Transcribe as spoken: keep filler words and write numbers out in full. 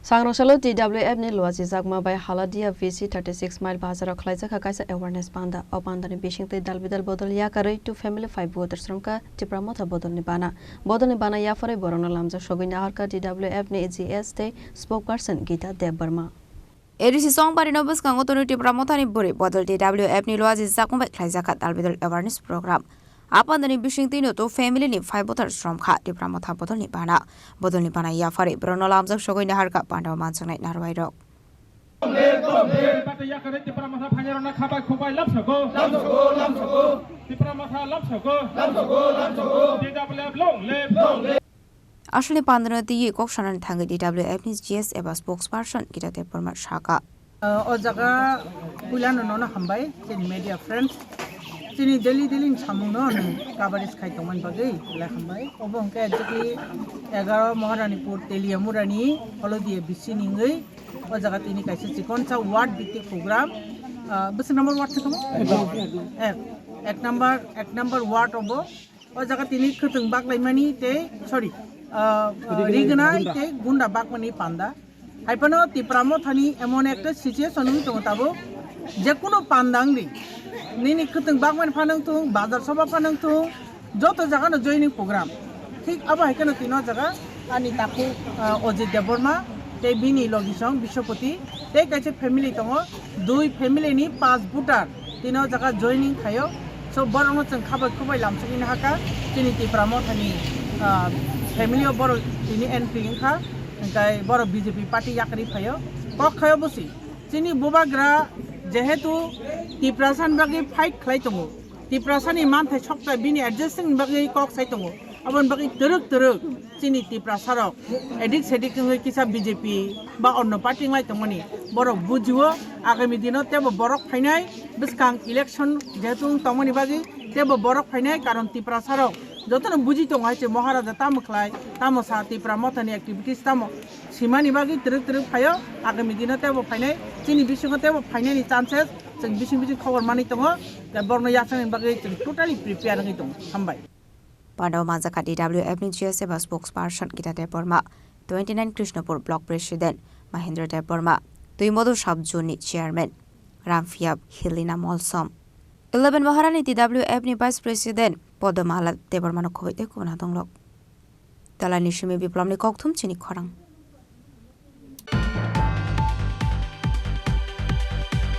Sangrong salo T W F ni luachijakma bai Haladia V C thirty six mile bazaro khlaijakha kaisa awareness panda. O pandani bisingtwi dalbidal bodol yakarwi two family five voter sromkha Tipra Motha bodolni bana. Bodolni bana yapharwi borokno lamjak sogwi naharkha T W F ni G S tei spokesperson Gita Debbarma. A D C Chongbarino bwskango tonwi Tipra Mothani bwrwi bodol T W F ni luachijakma bai khlaijakha dalbidal awareness program. A pandani bisingtwino two family ni five voter sromkha Tipra Motha bodolni bana. Bodolni bana yapharwi borokno lamjak sogwi naharkha pandao manjaknai narwai rok. Bata yakarwi Tipra Motha phainairokno khabai khubai lamsogo. Lamsogo, lamsogo. Tipra Motha lamsogo. Lamsogo, lamsogo. T W F long live. Long live. Aswkni pandano twiwi kok sanani thangwi T W F ni G S eba spokesperson Gita Debbarma sakha. O jaga puilano nono hambai, chini media friends. Chini daily daily ni samungno nwng coverage khai tongmani bagwi belai hambai. Obo hwnkhe exactly egaro Maharanipur Teliamurani Holodia B C ni wngwi o jaga tini kaisa chikonsa ward bhitti program. Ah, bwswk number ward se tamo? Ek, ek number, ek number ward obo. O jaga tini khwtwng baklaimani tei, sorry, ah, ah, rignai tei gunda bakmani panda. Haiphano Tipra Mothani emon ekta situation wngwi tongo tabuk, je kuno panda wngdi. Nini khwtwng bakmani phano wngthung, bazar soba phano wngthung, joto jagano joining program. Thik abo hai kheno tino jaga ani takhuk, ah, Ojit Debbarma tei bini logisong Biswapati tei kaisa family tongo, dui family ni pas voter tino jaga joining khaio. So borokno chwng khabai khubai lamsogwi nahakha, chini Tipra Mothani, ah, family o borok tini entry wngkha, hwnkhe borok B J P party yakarwi phaio. Kok khaio busi, chini bubagra jehetu Tiprasani bagwi fight khlai tongo, Tiprasani manthai sokta bini adjusting bagwi kok sai tongo, aboni bagwi twrwk twrwk chini Tiprasarok edik sedik wngwi kisa B J P ba onno party wnglai tongmani borok bujio, agami dino teibo borok phainai bwskang election jehetu wng tongmani bagwi teibo borok phainai, karon Tiprasarok jotono buji tongo hai se Maharaja tamo khlai, tamo sa Tipra Mothani activities tamo simani bagwi twrwk twrwk phaio, agami dino teibo phainai, chini bisingo teibo phainani chances chwng bising bising khobor manwi tongo, tei borokno yachangni bagwi chwng totally prepare wngwi tongo. Hambai. Pandao manjakha T W F ni G S eba spokesperson Gita Debbarma, twenty nine Krishnapur Block President Mahendra Debbarma, Twimodu Sub Zone ni Chairman Ramphia Helena Molsom, eleven Maharani T W F ni Vice President Podomala Debbarmano khoboi tei kubuna tonglok. Talani simi Biplomni kokthum chini khorang.